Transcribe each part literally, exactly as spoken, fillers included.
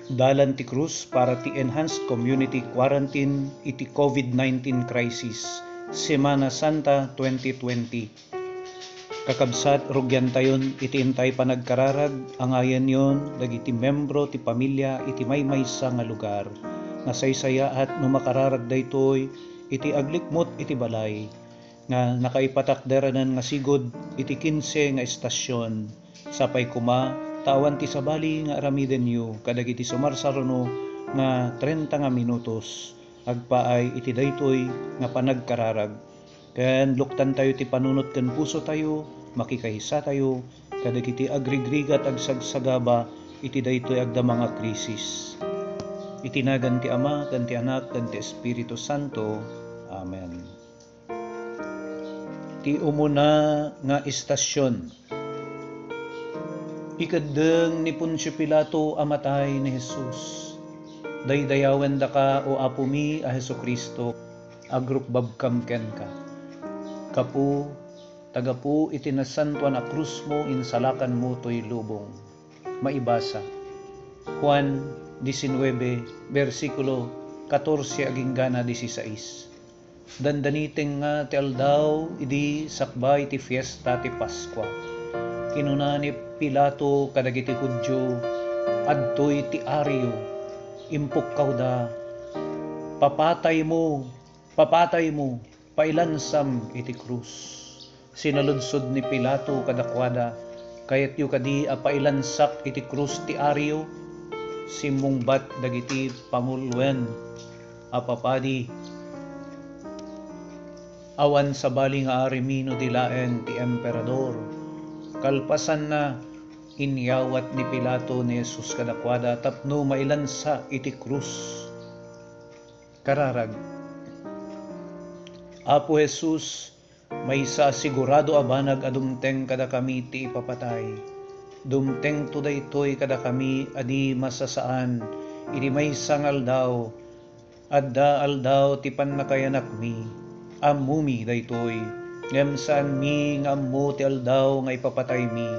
Dalan ti Krus para ti Enhanced Community Quarantine iti COVID nineteen Crisis, Semana Santa twenty twenty. Kakabsat, rugiantayon iti intay panagkararag, angayenyon dagiti membro ti pamilia iti maymaysa nga lugar. Nasaysayaat no makararag daytoy iti aglikmut iti balay nga nakaipatakderanan nga sigud iti kinse nga estasion. Sapay koma ta awan ti sabali nga aramidenyo kadagiti sumarsaruno nga trenta nga minutos agpaay iti daytoy nga panagkararag. Ken luktantayo ti panunot ken pusotayo, makikaysatayo kadagiti agrigrigat agsagsagaba iti daytoy agdama nga krisis. Iti nagan ti Ama, ken ti Anak, ken ti Espiritu Santo. Amen. Ti umuna nga estasion. Ikeddeng ni Poncio Pilato a matay ni Jesus. Daydayawendaka, O Apomi a Jesu-Cristo, agrukbabkam kenka. Gapu, ta gapu iti nasantoan a krusmo, insalakanmo toy lubong. Maibasa. Juan diecinueve, bersikulo katorse agingga na dieciséis. Dandaniten nga ti aldaw idi sakbay ti fiesta ti Paskua. Kinuna ni Pilato kadagiti Judio, "Adtoy ti ariyo." Impukkawda, "Papataymo! Papataymo! Pailansam iti krus!" Sinaludsod ni Pilato kadakuada, "Kayatyo kadi a pailansak iti krus ti ariyo?" Simmungbat dagiti panguloen a papadi, "Awan sabali nga arimi no di laeng ti Emperador." Kalpasanna, inyawat ni Pilato ni Jesus kadakuada tapno mailansa iti krus. Kararag. Apo Jesus, maysa a sigurado a banag a dumteng kadakami ti ipapatay. Dumtengto daytoy kadakami a di masasaan iti maysa nga aldaw. Adda aldaw ti pannakayanakmi. Ammomi daytoy, ngem saanmi nga ammo ti aldaw nga ipapataymi.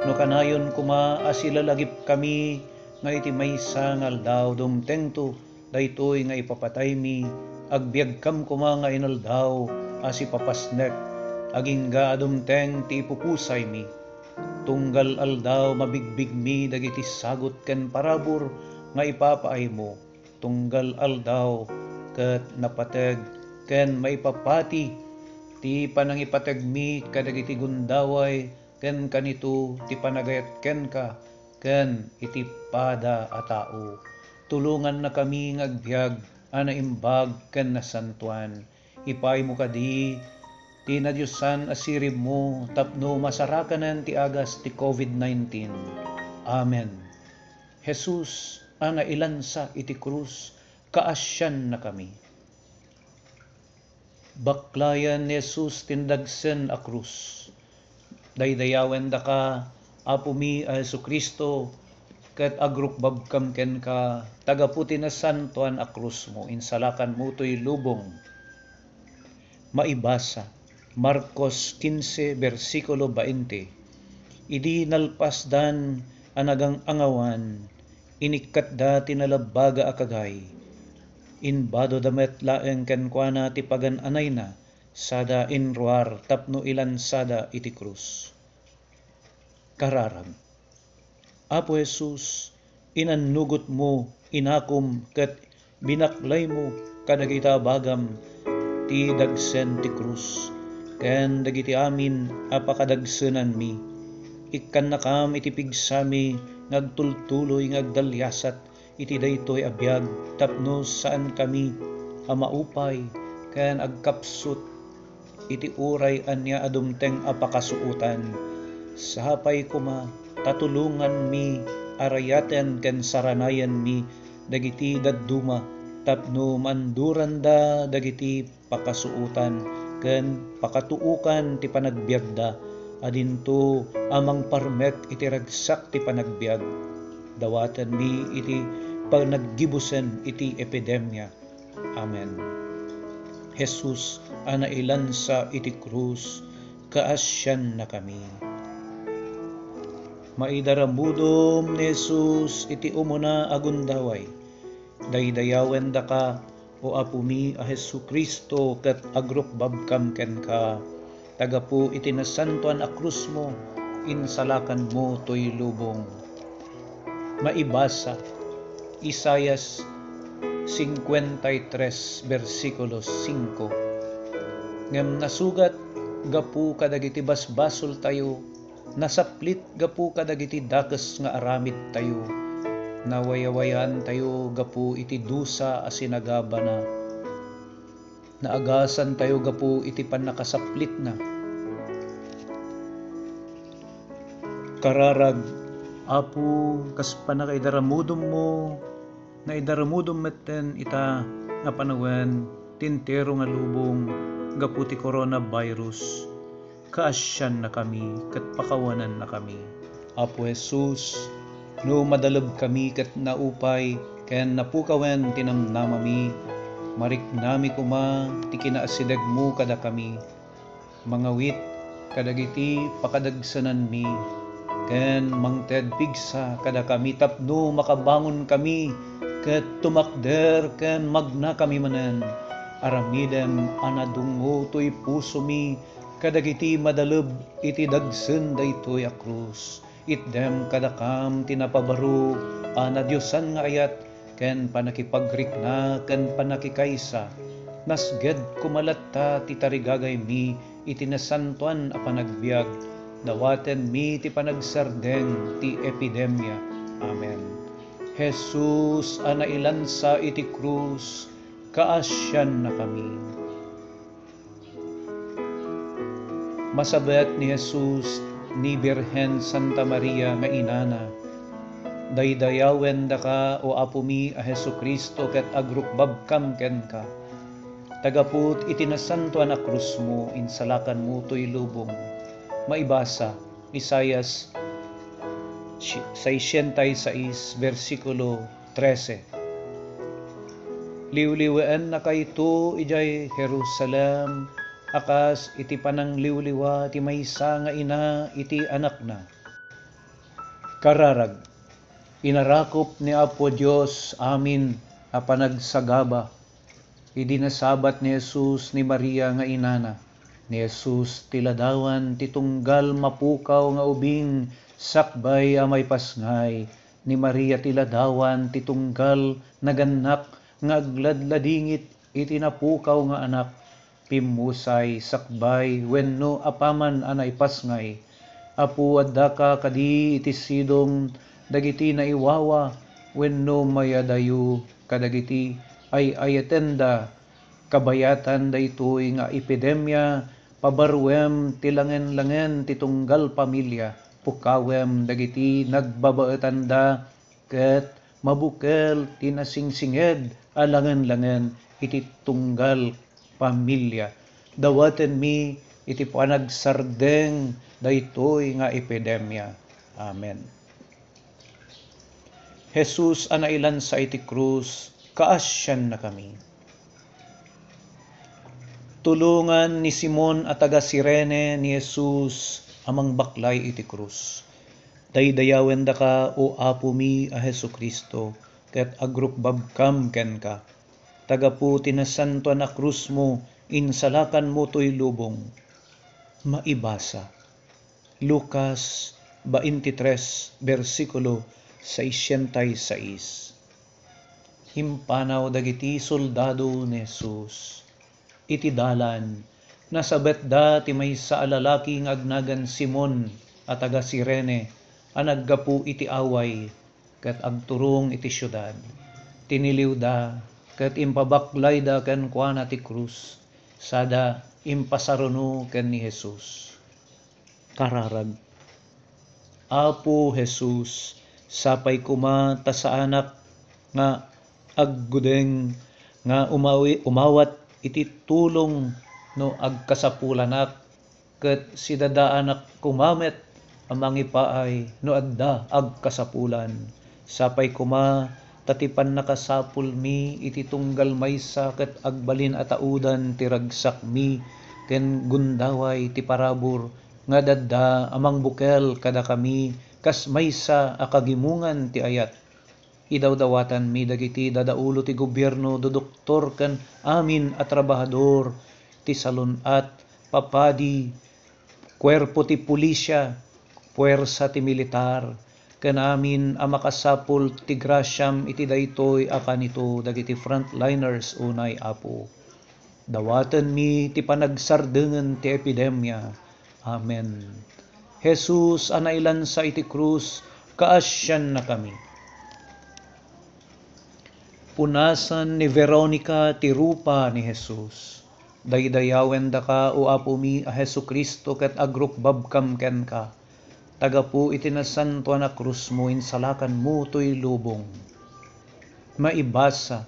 No kanayon koma a silalagipkami nga iti maysa nga aldaw dumtengto daytoy nga ipapataymi, agbiagkam koma nga inaldaw a sipapasnek, agingga a dumteng ti ipupusaymi. Tunggal aldaw mabigbigmi dagiti sagut ken parabur nga ipapaaymo. Tunggal aldaw ket napateg ken maipapati ti panangipategmi kadagiti gundaway ken kanito ti panagayat kenka ken iti pada a tao. Tulongannakami nga agbiag a naimbag ken nasantoan. Ipaaymo kadi ti nadiosan a siribmo tapno masarakanen ti agas ti COVID nineteen. Amen. Jesus a nailansa iti krus, kaasiannakami. Baklayen ni Jesus ti nadagsen a krus. Daydayawendaka, Apomi a Jesu-Cristo, ket agrukbabkam kenka, ta gapu ti nasantoan a krusmo, insalakanmo toy lubong. Maibasa, Marcos quince, bersikulo veinte. Idi nalpasdan a nagang-angawan, inikkatda ti nalabbaga a kagay. Imbadoda met laeng kenkuana ti pagan-anayna, sada inruar tapno ilansada iti krus. Kararag. Apo Jesus, inannugotmo, inakom, ket binaklaymo kadagita bagam ti dagsen ti krus, ken dagiti amin a pakadagsenanmi. Ikkannakam iti pigsami nga agtultuloy nga agdaliasat iti daytoy a biag tapno saankami a maupay ken agkapsut iti uray ania a dumteng a pakasuotan. Sapay koma ta tulonganmi a rayaten ken saranayenmi dagiti dadduma tapno maanduranda dagiti pakasuotan ken pakatuokan ti panagbiagda. Adinto a mangparmek iti ragsak ti panagbiag. Dawatenmi iti panaggibusen iti epidemia. Amen. Jesus a nailansa iti krus, kaasiannakami. Maidaramudom ni Jesus iti umuna a gundaway. Daydayawendaka, O Apomi a Jesu-Cristo, ket agrukbabkam kenka. Ta gapu iti nasantoan a krusmo, insalakanmo toy lubong. Maibasa, Isaias cincuenta y tres, bersikulo singko. Ngem nasugat gapu kadagiti basbasoltayo, nasaplit gapu kadagiti dakes nga aramidtayo, nawayawayaantayo gapu iti dusa a sinagabana. Naagasantayo gapu iti pannakasaplitna. Kararag, Apo, kas pannakaidaramudommo, naidaramudom metten ita nga panawen ti entero nga lubong gapu ti coronavirus. Kaasiannakami ket pakawanannakami. Apo Jesus, no madalebkami ket naupay ken napukawen ti namnamami, mariknami koma ti kinaasidegmo kadakami. Mangawit kadagiti pakadagsenanmi, ken mangted pigsa kadakami tapno makabangonkami ket tumakder ken magnakami manen. Aramidem a nadungngo toy pusomi kadagiti madaleb iti dagsen daytoy a krus. Itdem kadakam ti napabaro a nadiosan nga ayat ken pannakipagrikna ken pannakikaysa. Nasged koma latta ti tarigagaymi iti nasantoan a panagbiag. Dawatenmi ti panagsardeng ti epidemia. Amen. Jesus a nailansa iti krus, kaasiannakami. Masabet ni Jesus ni Birhen Santa Maria nga inana. Daydayawendaka, O Apomi a Jesu-Cristo, ket agrukbabkam kenka. Ta gapu iti nasantoan a krusmo, insalakanmo toy lubong. Maibasa, Isaias sesenta y seis, bersikulo trese. Liwliwaennakayto idiay Jerusalem a kas iti panangliwliwa ti maysa nga ina iti anakna. Kararag, inarakop ni Apo Dios amin a panagsagaba idi nasabat ni Jesus ni Maria nga inana. Ni Jesus ti ladawan ti tunggal mapukaw nga ubing sakbay a maipasngay. Ni Maria ti ladawan ti tunggal nagannak nga agladladingit iti napukaw nga anak. Pimmusay sakbay wenno apaman a naipasngay. Apo, addaka kadi iti sidong dagiti naiwawa wenno mayadayo kadagiti ay-ayatenda. Kabayatan daytoy nga epidemia, pabaruem ti langen-langen ti tunggal pamilia, pukawem dagiti nagbabaetanda, ket mabukel ti nasingsinged a langen-langen iti tunggal pamilia. Dawatenmi iti panagsardeng daytoy nga epidemia. Amen. Jesus a nailansa iti krus, kaasiannakami. Tulongan ni Simon a taga Cirene ni Jesus a mangbaklay iti krus. Daydayawendaka, O Apomi a Jesu-Cristo, ket agrukbabkam kenka. Ta gapu ti nasantoan a krusmo, insalakanmo toy lubong. Maibasa. Lucas veintitrés, bersikulo sesenta y seis. Impanaw dagiti soldado ni Jesus. Iti dalan, nasabetda ti maysa a lalaki nga agnagan Simon a taga Cirene a naggapu iti away ket agturong iti siudad. Tiniliwda ket impabaklayda kenkuana ti krus, sada impasaruno ken ni Jesus. Kararag. Apo Jesus, sapay koma ta saanak nga aggudeng nga umawi-, umawat iti tulong no agkasapulanak, ket sidadaanak koma met a mangipaay no adda agkasapulan. Sapay koma ta ti pannakasapulmi iti tunggal maysa ket agbalin a taudan ti ragsakmi ken gundaway ti parabur nga adda a mangbukel kadakami kas maysa a kagimongan ti ayat. Idawdawatanmi dagiti dadaulo ti gobierno, dodoktor ken amin a trabahador ti salun-at, papadi, kuerpo ti pulisya, puersa ti militar, ken amin a makasapul ti grasiam iti daytoy a kanito dagiti frontliners unay, Apo. Dawatenmi ti panagsardengen ti epidemia. Amen. Jesus a nailansa iti krus, kaasiannakami. Punasan ni Veronica ti rupa ni Jesus. Daydayawendaka, O Apomi a Jesu-Cristo, ket agrukbabkam kenka. Tagapu iti nasantoan a krusmo, insalakanmo toy lubong. Maibasa,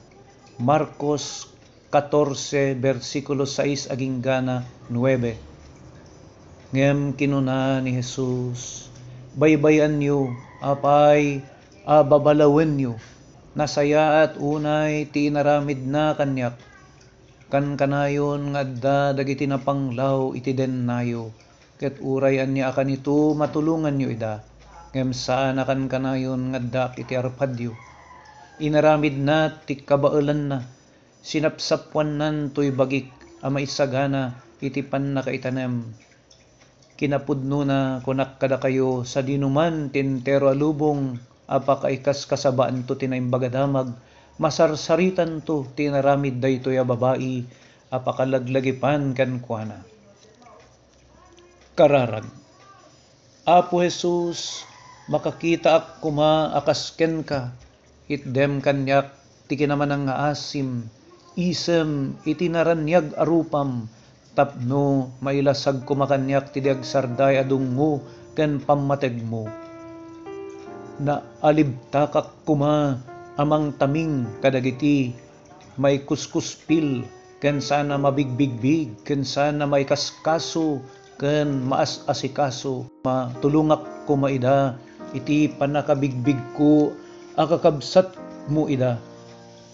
Marcos katorse, bersikulo sais aginggana nuebe. Ngem kinuna ni Jesus, "Baybay-anyo, apay a babalawenyo? Nasayaat unay ti inaramidna kaniak. Kankanayon nga adda dagiti napanglaw iti dennayo, ket uray ania a kanito, matulonganyo ida. Ngem saan a kankanayon nga addaak iti arpadyo. Inaramidna ti kabaelanna. Sinapsapoannan toy bagik a maisagana iti pannakaitanem. Kinapudnona, kunak kadakayo, sadinoman ti entero a lubong a pakaikaskasabaanto ti Naimbag a Damag, masarsaritanto ti inaramid daytoy a babai a pakalaglagipan kenkuana." Kararag. Apo Jesus, makakitaak koma a kas kenka, itdem kaniak ti kinamanangngaasim, isem iti naraniag a rupam, tapno mailasag koma kaniak ti di agsarday a dungngo ken pammategmo. Naalibtakak koma a mangtaming kadagiti maikuskuspil ken saan a mabigbigbig ken saan a maikaskaso ken maas-asikaso. Matulongak koma ida iti pannakabigbigko a kakabsatmo ida,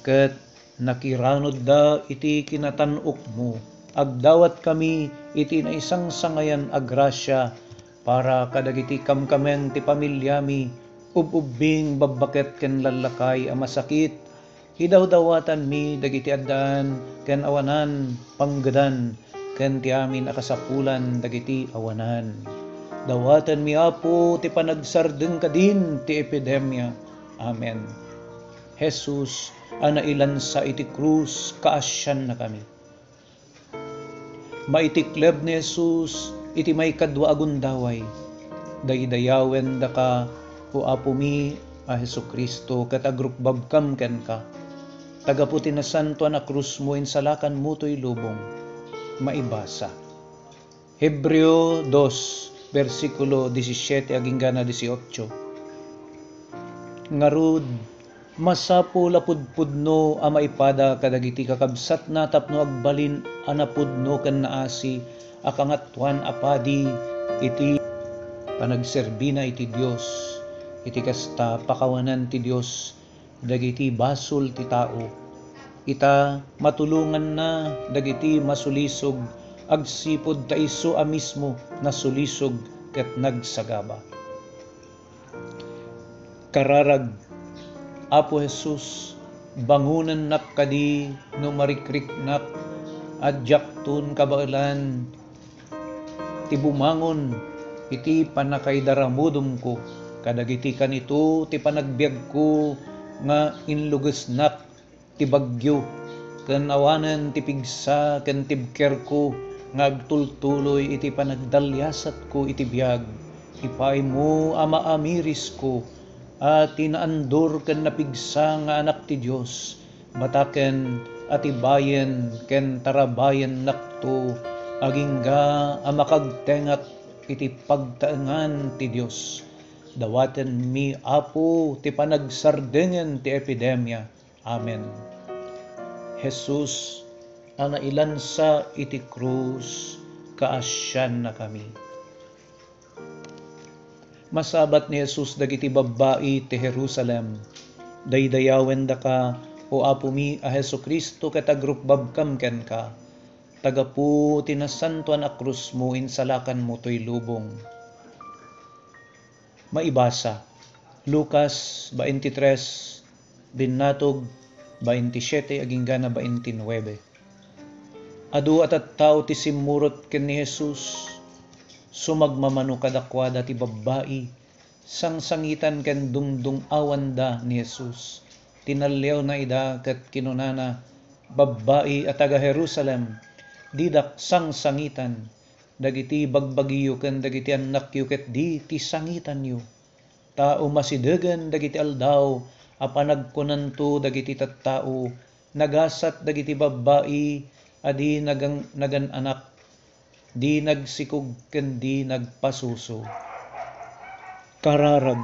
ket nakiranudda iti kinatan-okmo. Agdawatkami iti naisangsangayan a grasia para kadagiti kamkameng ti familiami, ub-ubbing, babbaket ken lallakay a masakit. Idawdawatanmi dagiti addaan ken awanan panggedan, ken ti amin a kasapulan dagiti awanan. Dawatenmi, Apo, ti panagsardeng kadin ti epidemia. Amen. Jesus a nailansa iti krus, kaasiannakami. Maitikleb ni Jesus iti maikadua a gundaway. Daydayawendaka, O Apomi a Jesu-Cristo, ket agrukbabkam kenka. Tagapu ti nasantoan a krusmo, insalakanmo toy lubong. Maibasa. Hebreo dos, bersikulo disisiete aginggana disiotso. Ngarud, masapul a pudpudno a maipada kadagiti kakabsatna tapno agbalin a napudno ken naasi a Kangatoan a Padi iti panagserbina iti Dios. Iti kasta, pakawanan ti Dios dagiti basol ti tao. Ita, matulonganna dagiti masulisog agsipud ta isu a mismo nasulisog ket nagsagaba. Kararag. Apo Jesus, bangonennak kadi no marikriknak a diakton kabaelan ti bumangon iti pannakaidaramudemko kadagiti kanito ti panagbiagko nga inlugesnak ti bagyo, ken awanen ti pigsa ken tibkerko nga agtultuloy iti panagdaliasatko iti biag. Ipaaymo a maamirisko a ti naandur ken napigsa nga Anak ti Dios, bataken a tibayen ken tarabayennakto agingga a makagtengak iti pagtaengan ti Dios. Dawatenmi, Apo, ti panagsardengen ti epidemia. Amen. Jesus a nailansa iti krus, kaasiannakami. Masabat ni Jesus dagiti babbai ti Jerusalem. Daydayawendaka, O Apomi a Jesu-Cristo, ket agrukbabkam kenka. Tagapu ti nasantoan a krusmo, insalakanmo toy lubong. Maibasa, Lucas twenty-three, binnatog twenty-siete agingga na twenty-nuebe. Adu a tattao ti simmurot ken ni Jesus. Sumagmamano kadakuada ti babbai, sangsangitan ken dungdung-awanda ni Jesus. Tinalliawna ida ket kinunana, "Babbai a taga-Jerusalem, didak sangsangitan. Dagiti bagbagiyo ken dagiti annakyo ketdi ti sangitanyo. Ta umasidegen dagiti aldaw a panagkunanto dagiti tattao, 'Nagasat dagiti babbai a di nagan-, nagan-anak, di nagsikog ken di nagpasuso.'" Kararag.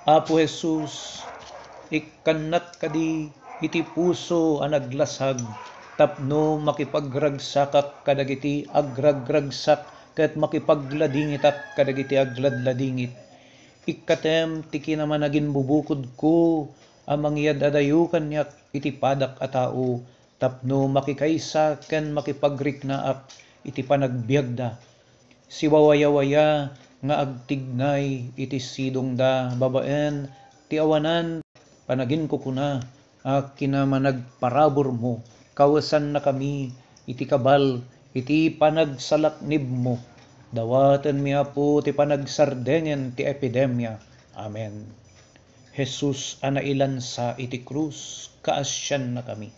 Apo Jesus, ikkannak kadi iti puso a naglasag tapno makipagragsakak kadagiti agragragsak ket makipagladingitak kadagiti agladladingit. Ikkatem ti kinamanaginbubukodko a mangyad-adayo kaniak iti padak a tao, tapno makikaysa ken makipagriknaak iti panagbiagda. Siwawayawaya nga agtignay iti sidongda babaen ti awanan panaginkukuna a kinamanagparaburmo. Kawesannakami iti kabal iti panagsalaknibmo. Dawatenmi, Apo, ti panagsardengen ti epidemia. Amen. Jesus a nailansa iti krus, kaasiannakami.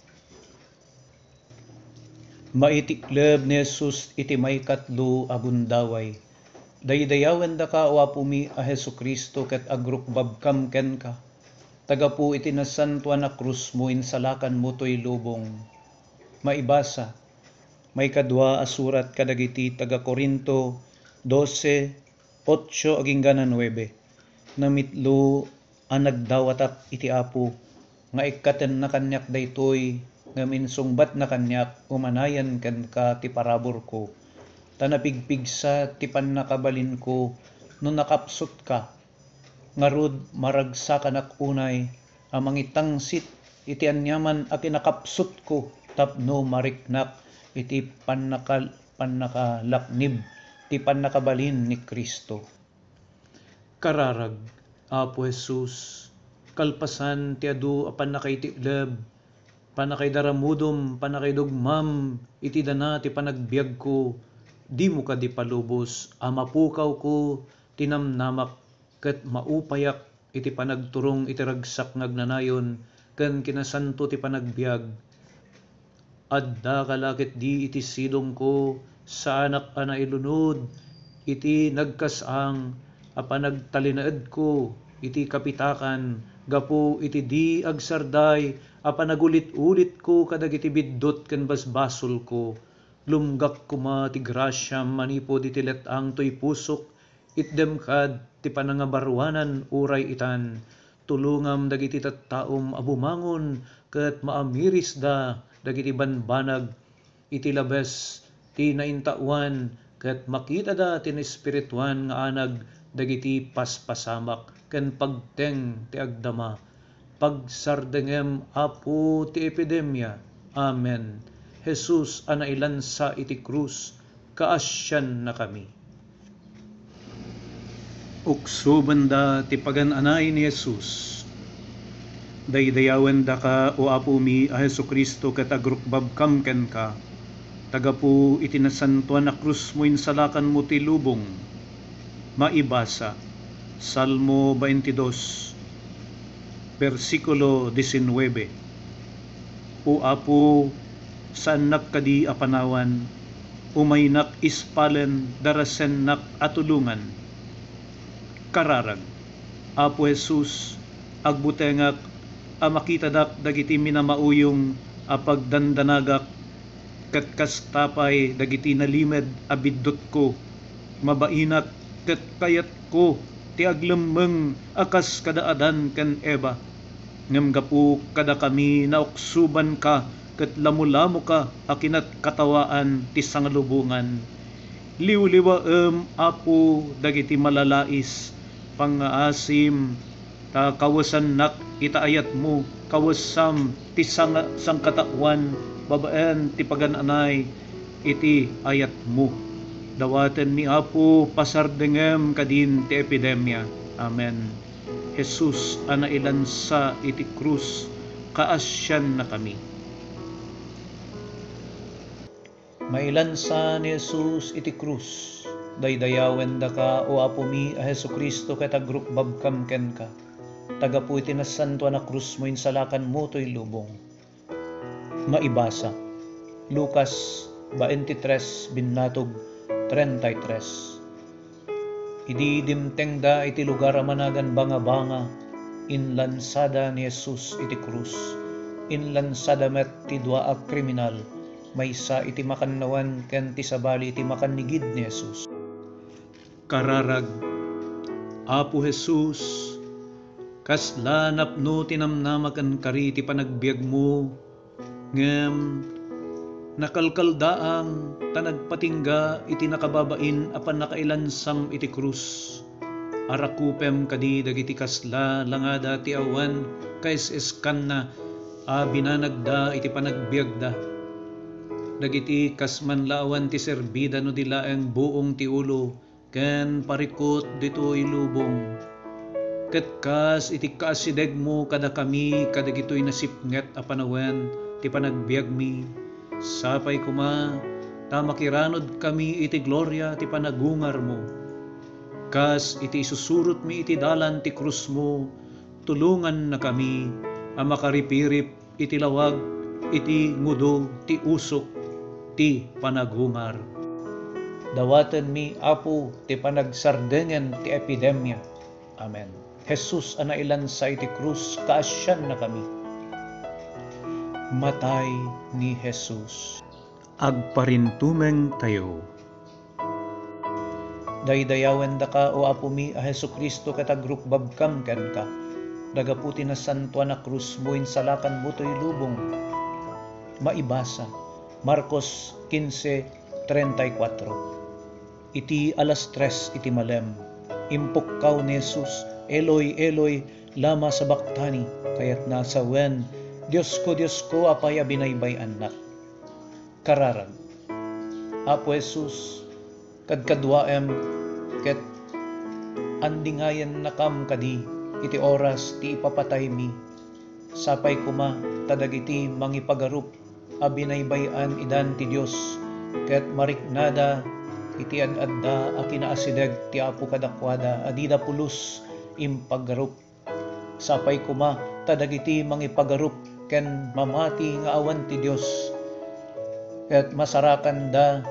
Maitikleb ni Jesus iti maikatlo a gundaway. Daydayawendaka, O Apomi a Jesu-Cristo, ket agrukbabkam kenka, ta gapu iti nasantoan a krusmo insalakanmo toy lubong. Maibasa, maikadua a surat kadagiti taga-Corinto, dose, otso agingga na nuebe. Namitlo a nagdawatak iti Apo, nga ikkatenna kaniak daytoy, ngem insungbatna kaniak, umanayen kenka ti paraburko. Ta napigpigsa ti pannakabalinko no nakapsutka. Ngarud, maragsakanak unay a mangitangsit iti aniaman a kinakapsutko tapno mariknak iti pannakal-, pannakalaknib ti pannakabalin ni Cristo. Kararag, Apo Jesus, kalpasan ti adu a pannakaitikleb, pannakaidaramudom, pannakaidugmam iti dana ti panagbiagko, dimo kadi palubos a mapukawko ti namnamak ket maupayak iti panagturong iti ragsak nga agnanayon ken kinasanto ti panagbiag. Addaka la ketdi iti sidongko, saanak a nailunod iti nagkas-ang a panagtalinaedko iti kapitakan gapu iti di agsarday a panagulit-ulitko kadagiti biddut ken basbasolko. Lumgak koma ti grasiam manipud iti let-ang toy pusok, itdem kad ti panangabaruanan uray itan. Tulongam dagiti tattaom a bumangon ket maamirisda dagiti banbanag iti labes ti naintaoan ket makitada ti naespirituan nga anag dagiti paspasamak ken pagteng ti agdama. Pagsardengem, Apo, ti epidemia. Amen. Jesus a nailansa iti krus, kaasiannakami. Uksobenda ti pagan-anay ni Jesus. Daydayawendaka, O Apomi a Jesu-Cristo, ket agrukbabkam kenka. Ta gapu iti nasantoan a krusmo, insalakanmo ti lubong. Maibasa, Salmo twenty-two, bersikulo diecinuebe. O Apo, saannak kadi a panawan, umaynak ispalen, darasennak a tulongan. Kararag, Apo Jesus, agbutengak a makitadak dagiti minamauyong a pagdandanagak, ket kasta pay dagiti nalimed a biddutko. Mabainak ket kayatko ti aglemmeng a kas kada Adan ken Eva. Ngem gapu kadakami, nauksobanka ket lamulamoka a kinatkatawaan ti sangalubongan. Liwliwaem, Apo, dagiti malalais, pangngaasim, ta kawesannak ita ayatmo, kawesam ti sanga-, sangkataoan babaen ti pagan-anay iti ayatmo. Dawatenmi, Apo, pasardengem kadin ti epidemia. Amen. Jesus a nailansa iti krus, kaasiannakami. Mailansa ni Jesus iti krus. Daydayawendaka, O Apomi a Jesu-Cristo, ket agrukbabkam kenka. Ta gapu iti nasantoan a krusmo, insalakanmo toy lubong. Maibasa. Lucas twenty-three, binnatog treinta y tres. Idi dimtengda iti lugar a managan Bangabanga, inlansada ni Jesus iti krus. Inlansada met ti dua a kriminal, maysa iti makannawan ken ti sabali iti makannigid ni Jesus. Kararag. Apo Jesus, kasla napno ti namnama ken kari ti panagbiagmo, ngem nakalkaldaang ta nagpatingga iti nakababain a pannakailansam iti krus. Arakupem kadi dagiti kasla langada ti awan kaes-eskanna a binanagda iti panagbiagda. Dagiti kas man la awan ti serbida no di laeng buong ti ulo ken parikut ditoy lubong. Ket kas iti kaasidegmo kadakami kadagitoy nasipnget a panawen ti panagbiagmi, sapay koma ta makiranudkami iti gloria ti panagungarmo. Kas iti isusurotmi iti dalan ti krusmo, tulongannakami a makaripirip iti lawag iti ngudo ti usok ti panagungar. Dawatenmi, Apo, ti panagsardengen ti epidemia. Amen. Jesus a nailansa iti krus, kaasiannakami. Matay ni Jesus. Agparintumengtayo. Daydayawendaka, O Apomi a Jesu-Cristo, ket agrukbabkam kenka. Dagapu ti nasantoan a krusmo, insalakanmo toy lubong. Maibasa. Marcos quince treinta y cuatro. Iti alas tres iti malem, impukkaw ni Jesus, "Eloi, Eloi, lama sabachthani?" Kayatna a sawen, "Diosko, Diosko, apay a binaybay-annak?" Kararag. Apo Jesus, kadkaduaem ket andingayennakam kadi iti oras ti ipapataymi. Sapay koma ta dagiti mangipagarup a binaybay-an idan ti Dios, ket mariknada iti ad-adda a kinaasideg ti Apo kadakuada a dida pulos impagarup. Sapay koma ta dagiti mangipagarup ken mamati nga awan ti Dios, ket masarakanda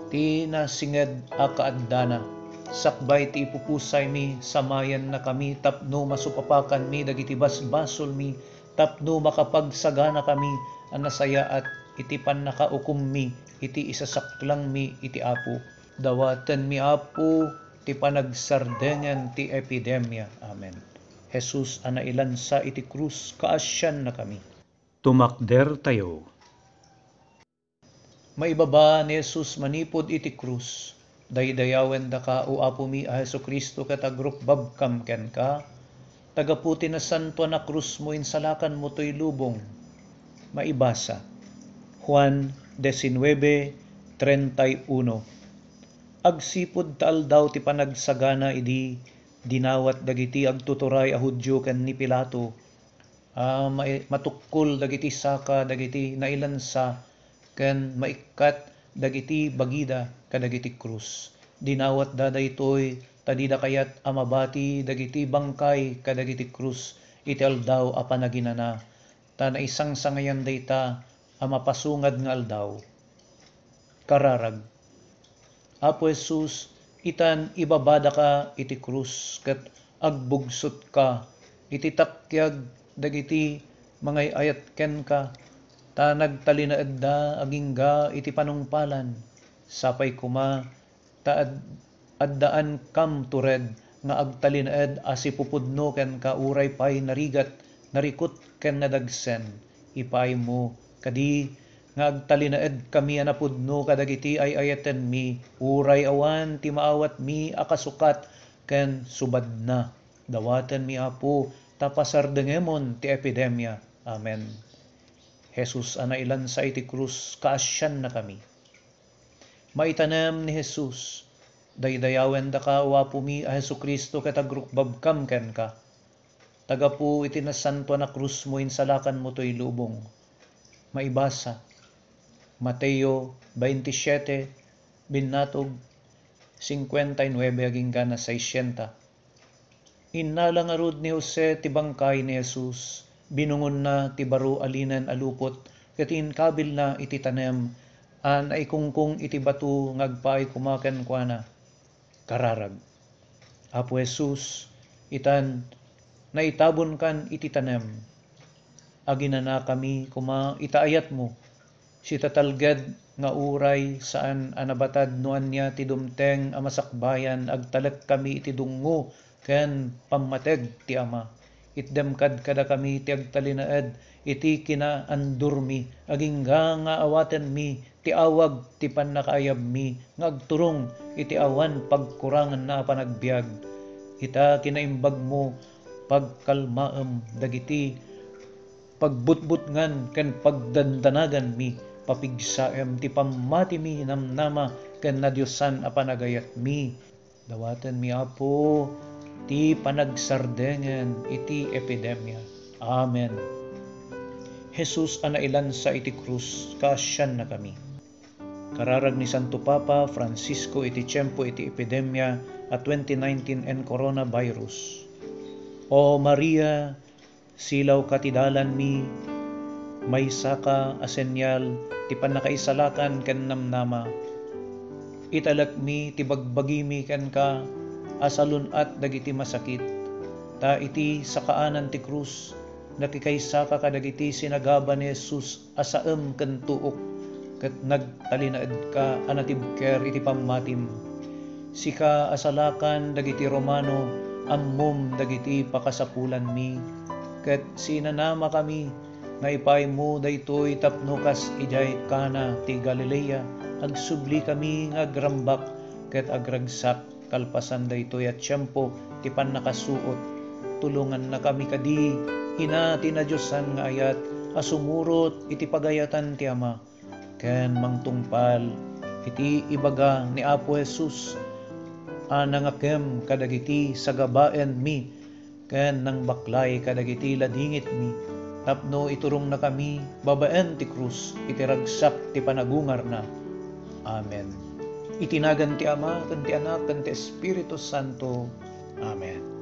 ti nasinged a kaaddana. Sakbay ti ipupusaymi, samayannakami tapno masupapakanmi dagiti basbasolmi, tapno makapagsaganakami a nasayaat iti pannakaukommi iti isasaklangmi iti Apo. Dawatenmi, Apo, ti panagsardengen ti epidemia. Amen. Jesus a nailansa iti krus, kaasiannakami. Tumakdertayo. Maibaba ni Jesus manipud iti krus. Daydayawendaka, O Apomi a Jesu-Cristo, ket agrukbabkam kenka. Ta gapu ti nasantoan a krusmo, insalakanmo toy lubong. Maibasa. Juan diecinueve treinta y uno. Agsipud ta aldaw ti panagsagana idi dinawat dagiti agtuturay a Judio ken ni Pilato a mai-, matukkol dagiti saka dagiti nailansa ken maikkat dagiti bagida kadagiti krus. Dinawatda daytoy ta dida kayat a mabati dagiti bangkay kadagiti krus iti Aldaw a Panaginana, ta naisangsangayan dayta a mapasungad nga aldaw. Kararag. Apo Jesus, itan ibabadaka iti krus ket agbugsotka iti takkiag dagiti mangay-ayat kenka, ta nagtalinaedda agingga iti panungpalan. Sapay koma ta ad-, addaankam tured nga agtalinaed a sipupudno kenka uray pay narigat, narikut ken nadagsen. Ipaaymo kadi nga agtalinaedkami a napudno kadagiti ay-ayatenmi, uray awan ti maawatmi a kasukat ken subadna. Dawatenmi, Apo, ta pasardengemon ti epidemia. Amen. Jesus a nailansa iti krus, kaasiannakami. Maitanem ni Jesus, daydayawendaka, O Apomi a Jesu-Cristo, ket agrukbabkam kenka. Ta gapu iti nasantoan a krusmo, insalakanmo toy lubong. Maibasa, Mateo twenty-seven, binnatog cincuenta y nueve agingga na sesenta. Innala ngarud ni Jose ti bangkay ni Jesus, binungonna ti baro a linen a lupot ket inkabilna iti tanem a naikungkong iti bato nga agpaay koma kenkuana. Kararag. Apo Jesus, itan, naitabonkan iti tanem. Aginanakami koma ita ayatmo. Sitatalged nga uray saan a nabatad no ania ti dumteng a masakbayan, agtalekkami iti dungngo ken pammateg ti Ama. Itdem kad kadakami ti agtalinaed iti kinaandurmi, agingga nga awatenmi ti awag ti pannakaayabmi nga agturong iti awan pagkuranganna a panagbiag. Ita kinaimbagmo, pagkalmaem dagiti pagbutbutngan ken pagdandanaganmi, papigsaem ti pammatimi namnama ken nadiosan a panagayatmi. Dawatenmi, Apo, ti panagsardengen iti epidemia. Amen. Jesus a nailansa iti krus, kaasiannakami. Kararag ni Santo Papa Francisco iti tiempo iti epidemia a twenty nineteen and coronavirus. O Maria, silawka ti dalanmi, maysaka a senial ti pannakaisalakan ken namnama. Italekmi ti bagbagimi kenka a salun-at dagiti masakit, ta iti sakaanan ti krus, nakikaysaka kadagiti sinagaba ni Jesus a saem ken tuok, ket nagtalinaedka a natibker iti pammatim. Sika a salakan dagiti Romano, ammom dagiti pakasapulanmi, ket sinanamakami nga ipaaymo daytoy tapno kas idiay Cana ti Galilea, agsublikami nga agrambak ket agragsak. Kalpasan daytoy a tiempo ti pannakasuot, tulongannakami kadi, Ina ti nadiosan nga ayat a sumurot iti pagayatan ti Ama, ken mangtungpal iti ibaga ni Apo Jesus a nangakem kadagiti sagabaenmi ken nangbaklay kadagiti ladingitmi, tapno iturongnakami babaen ti krus iti ragsak ti panagungarna. Amen. Iti nagan ti Ama, ken ti Anak, ken ti Espiritu Santo. Amen.